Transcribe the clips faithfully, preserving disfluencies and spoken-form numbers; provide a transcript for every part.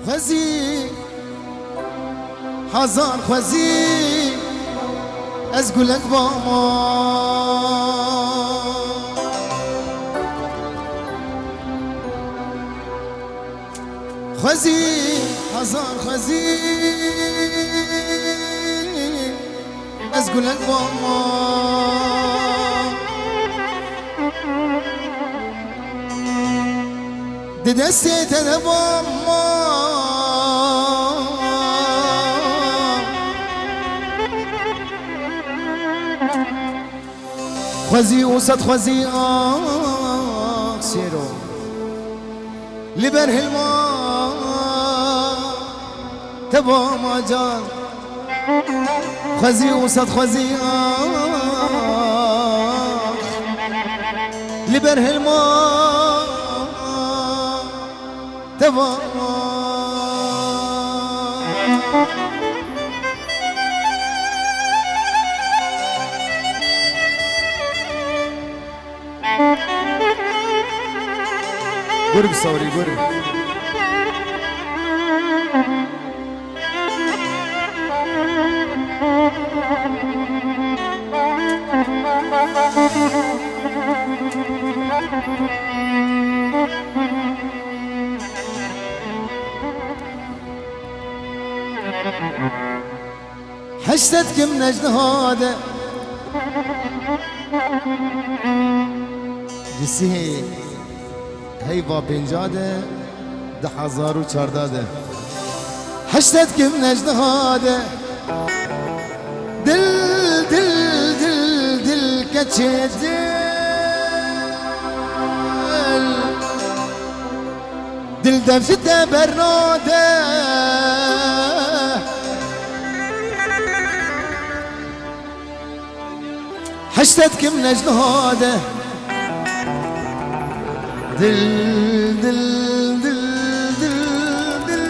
Xwezî, hezar xwezî, ez gulek bama. Xwezî, hezar xwezî, ez gulek bama. Di destê te de bama. Xwezî û sed xwezî, ax şêro. Li ber hilma te bama can. Xwezî û sed xwezî, ax. Li ber hilma te bama. Gur bi sawrî, gur. Heştet kim nejdiha de. Di sihê heyva pênca de, di hezar û çarda de. Heştet kim nejdiha de. Dil, dil, dil, dil, keçê dil. Dil dev ji te bernade. Heştet kim nejdiha de. Dil, dil, dil, dil, dil, dil,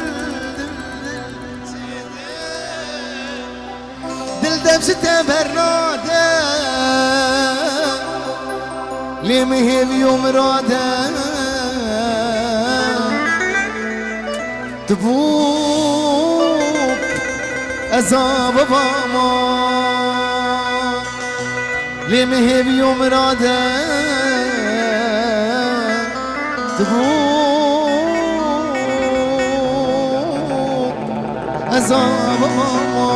dil. Dil dev ji te bernade, lê min hêvî û mirade. Tu bû ez a bibama, lê min hêvî û mirade. Tu bû ez a bibama.